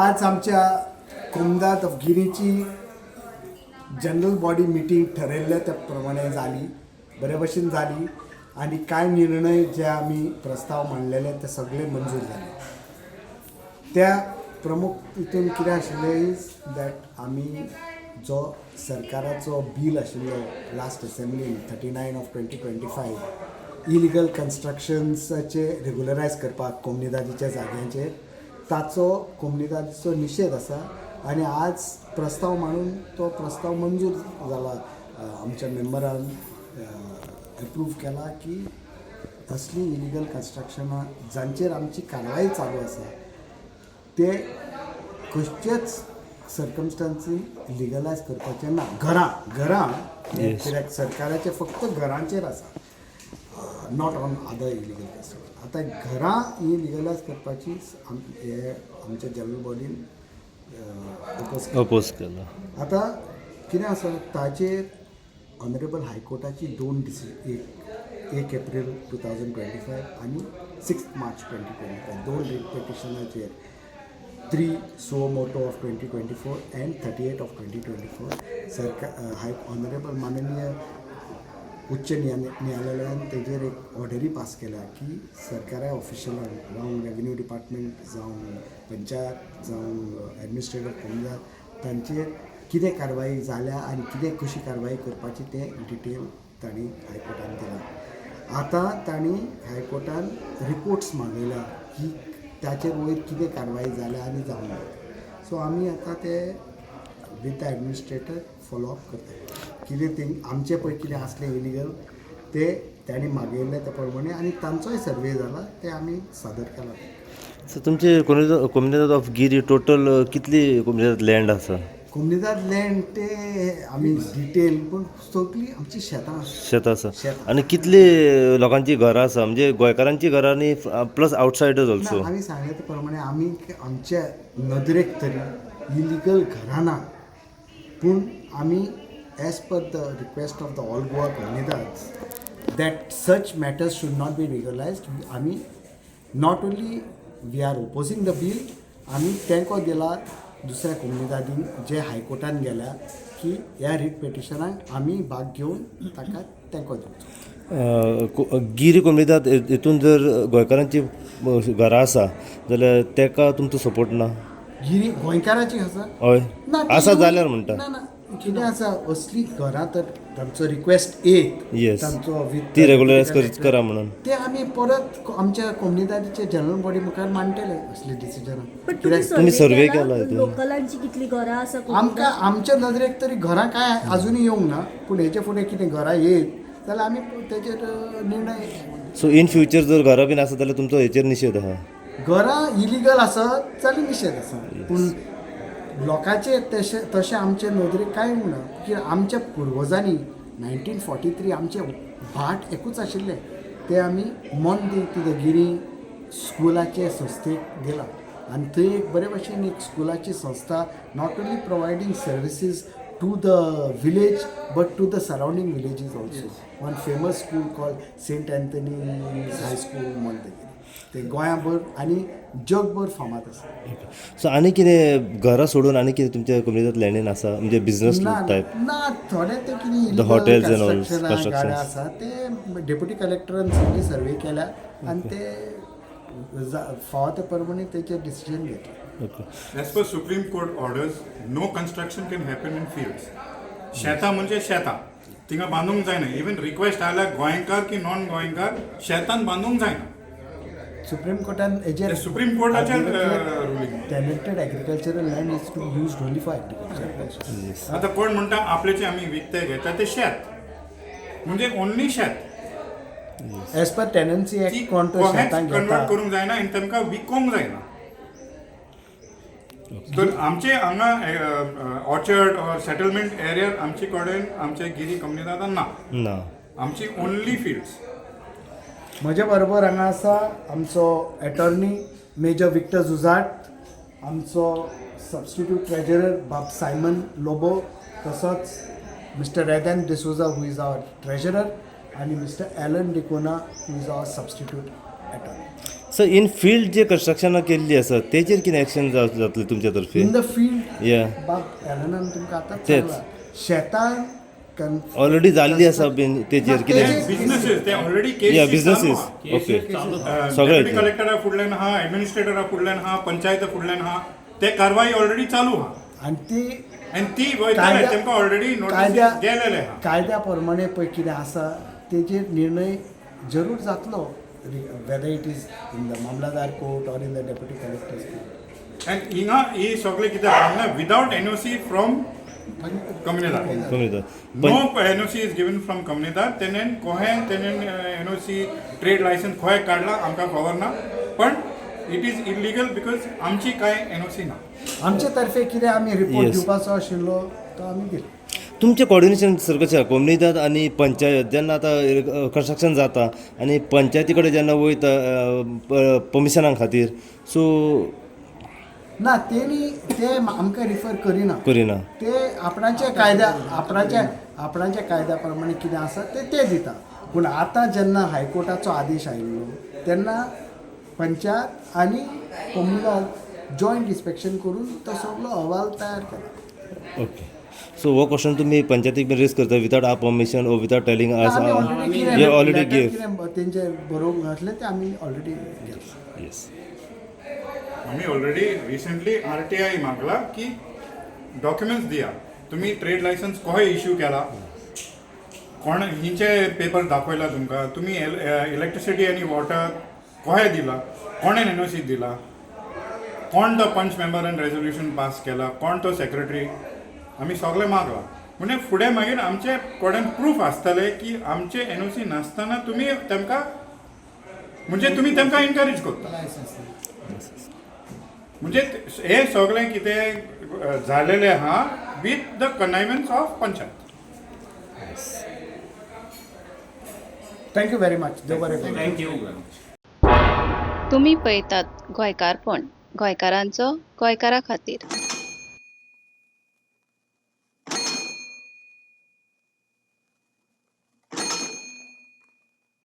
आज आमच्या कोमदाद of गिरीची general body meeting ठरयल्ल्या त्या प्रमाणे जाली, बरे भशेन जाली आनी कांय निर्णय जे आमी प्रस्ताव मांडलेले ते सगळे मंजूर जाले. त्या प्रमुख हितून कितें आशिल्लें is that आमी जो सरकाराचो बील आशिल्लो लास्ट असेंब्लीन 39 of 2025, illegal कन्स्ट्रक्शन्साचे रेगुलरायज करपाक कोमुनिदादीच्या जाग्यांचेर, ताचो कोमुनिदादीचो निशेध आसा आनी आज प्रस्ताव मांडून तो प्रस्ताव मंजूर जाला. आमच्या मेंबरान एप्रूव केला की असलीं इलिगल कन्स्ट्रक्शनां जांचेर आमची कारवाय चालू आसा ते खंयचेच सरकमस्टांसीन लिगलायज करपाचें ना घरां घरां, कित्याक सरकाराचें फक्त घरांचेर आसा, not on other illegal construction. आतां घरां ही लिगलायज करपाची हे आमच्या जनरल बॉडीन ओपोज अपोज केला. आतां कितें आसा, ताचेर ऑनरेबल हायकोर्टाची दोन डिसि एक 1 एप्रील 2025 आनी 6 मार्च 2025, दोन writ पिटिशनाचेर, 3 suo moto of 2024 and 38 of 2024, सरकार हाय ऑनरेबल माननीय उच्च न्यायालयान तेजेर एक ऑर्डरी पास केल्या की सरकारा ऑफिशियलांक, जावं रेवेन्यू डिपार्टमेंट, जावं पंचायत, जावं एडमिनिस्ट्रेटर कोमदार, तांचेर कितें कारवाई जाल्या आनी कितें कशी कारवाई करपाची तें डिटेल तांणी हायकोर्टान दिलां. आतां तांणी हायकोर्टान रिपोर्ट्स मागयल्या की ताचेर वयर कितें कारवाई जाल्या आनी जावंक ना. सो आमी आतां ते with the administrator follow up करता, कितें ते आमचे पळय कितें आसलें इलिगल ते तांणी मागयल्ले त्या प्रमाणे आनी तांचोय सर्वे जाला, ते आमी सादर केला. सो तुमचे कोमुनिदाद ऑफ गिरी टोटल कितली कोमुनिदाद लँड आसा? कोमुनिदाद लँड ते आमी डिटेल, पूण सगळीं आमची शेतां आसा. शेत आसा. शेतां. आनी कितली लोकांची घरां आसा, म्हणजे गोंयकारांची घरां आनी प्लस आउटसायडर्स ऑल्सो? ना, आमी सांगले ते प्रमाणे आमी आमच्या नदरेक तरी इलिगल घरां ना, पूण आमी as per the request of the all Goa Comunidades that such matters should not be legalised, आमी not only we are opposing the bill, आमी तेंको दिला दुसऱ्या कोमुनिदादींक जे हायकोर्टान गेल्या की ह्या रीट पिटिशनाक आमी भाग घेवन ताका तेंको दिवचो. गिरी कोमुनिदाद हितून जर गोंयकारांची घरां आसा जाल्यार तेका तुमचो सपोर्ट ना? गिरी गोंयकाराची आसा? हय. ना, आसा जाल्यार म्हणटा. ना ना, कितें आसा, असली घरां तर तांचो रिक्वेस्ट येत तांचो with ती रेगुलरायज करा म्हणून. ते आमी परत आमच्या कोमुनिदादीच्या जनरल बॉडी मुखार मांडटले असली डिसिजनां. पण तुम्ही तुम्ही सर्वे survey केला केला हितून? लोकलांची कितली घरां आसा? आमकां आमच्या नदरेक तरी घरां काय अजुनूय येवंक ना, पूण हेचे फुडें कितें घरां येत जाल्यार आमी तेजेर निर्णय सो इन फ्युचर जर घरां बीन आसा जाल्यार तुमचो हेचेर निशेध आहा? घरां इलिगल आसत जाल्यार निशेध आसा, पूण लोकांचे तशें तशें आमचे नदरेक कांय येवंक ना, की आमच्या पुर्वजांनी 1943 आमचे भाट एकूच आशिल्लें, ते आमी मोंदी गिरी स्कुलाचे संस्थेक दिला आनी थंय एक बरे भशेन एक स्कुलाची संस्था not only providing services to the village but to the surrounding villages also, one famous school called Saint Anthony High School, Mondagiri, ते गोंयाभर आनी जगभर फामाद आसा. सो आनी कितें, घरां सोडून आनी कितें तुमच्या कोमुनिदाद लँडीन आसा, म्हणजे बिझनस ना. टायप? ना, थोडे ते कितें The hotels and all, गाड्या constructions. आसा, ते डेप्युटी कलेक्टरान सगळी सर्वे केल्या आनी ते फावो ते प्रमाणे तेचेर डिसिजन घेतले. Okay. As per Supreme Court orders, no construction can happen in fields. शेतां म्हणजे शेतां, थिंगा बांदूंक जायना. इवन रिक्वेस्ट आयल्यार गोंयकार की नॉन गोंयकार शेतान बांदूंक जायना. सुप्रीम कोर्टान हेजेर ते supreme कोर्टाचेर ruling. Tenanted agricultural land is to use only for agriculture. आतां कोण म्हणटा आपल्याचे आमी विकते घेता, ते शेत म्हणजे ओन्ली शेत. एज पर टेनन्सी ती एक्ट कोण तो कोहेंच शेतां कन्वर्ट घेता करूंक जायना आनी तांकां विकोंक जायना. तर आमचे हांगा ऑर्चर्ड ऑर सेटलमेंट एरियार आमचे कडेन आमचे गिरी कोमुनिदादान ना. ना. आमची ओन्ली फिल्ड्स. म्हजे बरोबर हांगा आसा आमचो एटॉर्नी मेजर विक्टर जुझाट, आमचो सबस्टिट्यूट ट्रेजरर बाब सायमन लोबो, तसोच mister Redan D'Souza who is our treasurer आनी mister Alan D'Cunha who is our substitute at all. Sir, in field जे कन्स्ट्रक्शनां केल्ली आसा तेचेर कितें एक्शन जातलें तुमच्या तर्फे? इन the field या. बाब एलनान तुमकां आतांच तेच. सांगलां, शेतान ऑलरेडी जाल्ली आसा बीन तेचेर ना, कितें? बिझनेसीस ते ऑलरेडी या, बिझनेसीस, ओके, सगळे. डेप्युटी कलेक्टरा फुडल्यान आहा, एडमिनिस्ट्रेटरा फुडल्यान आहा, पंचायता फुडल्यान आहा, ते कारवाई ऑलरेडी चालू आहा. आनी ती आनी ती वयताले, तेमकां ऑलरेडी नोटीस गेलेले आहा. कायद्या प्रमाणे पळय कितें आसा तेजेर निर्णय जरूर जातलो, whether it is in the Mamlatdar court or in the deputy collector's court. आनी हिंगा ही सगळें कितें हांगा विदावट एनओसी फ्रॉम कम्युनिदार. कम्युनिदार. No NOC is given from कम्युनिदार. तेणेन कोहें तेणेन एनओसी, ट्रेड लायसन्स खंय काडला आमकां खबर ना, पण it is illegal because आमची कांय एनओसी ना. आमचे तर्फे कितें आमी रिपोर्ट दिवपाचो आशिल्लो तो आमी दिलो. तुमचें कॉर्डिनेशन सर कशें आहा कोमुनिदाद आनी पंचायत? जेन्ना आतां कन्स्ट्रक्शन जाता आनी पंचायती कडेन जेन्ना वयता परमिशना खातीर, सो ना, तेणी ते आमकां रिफर करिना. करिना. ते आपणाच्या कायद्या प्रमाणे कितें आसा ते ते दिता. पूण आतां जेन्ना हायकोर्टाचो आदेश आयिल्लो तेन्ना पंचायत आनी कोमुनिदाद जॉयंट इन्स्पेक्शन करून तो सगलो अहवाल तयार केला. ओके, सो हो क्वेश्चन तुमी पंचायतीक बी रेज करता without our permission or without telling us? आमी ऑलरेडी ऑलरेडी कितें गिव कितें तेंचे बरोवंक घातलें तें आमी ऑलरेडी घेतलां. येस. आमी ऑलरेडी रिसेंटली आरटीआय मागला की डॉक्युमेंट्स दिया तुम्ही, ट्रेड लायसन्स खंय इश्यू केला, कोण हिंचे पेपर दाखयला तुमकां, तुमी इलेक्ट्रिसिटी आनी वॉटर खंय दिला, कोणें एनओसी दिला, कोण तो पंच मेंबरान रेजोल्युशन पास केला, कोण तो सेक्रेटरी, आमी सगळें मागला. म्हणजे फुडें मागीर आमचे कडेन प्रूफ आसतले की आमचे एनओसी नासतना तुमी तेमकां, म्हणजे तुमी तेमकां एनकरेज करता. म्हणजे हे सगळें कितें जालेलें आहा with the connivance of panchayat. Thank you very much. देव बरें करूं. Thank you very much. तुमी पळयतात गोंयकारपण, गोंयकारांचो गोंयकारा खातीर.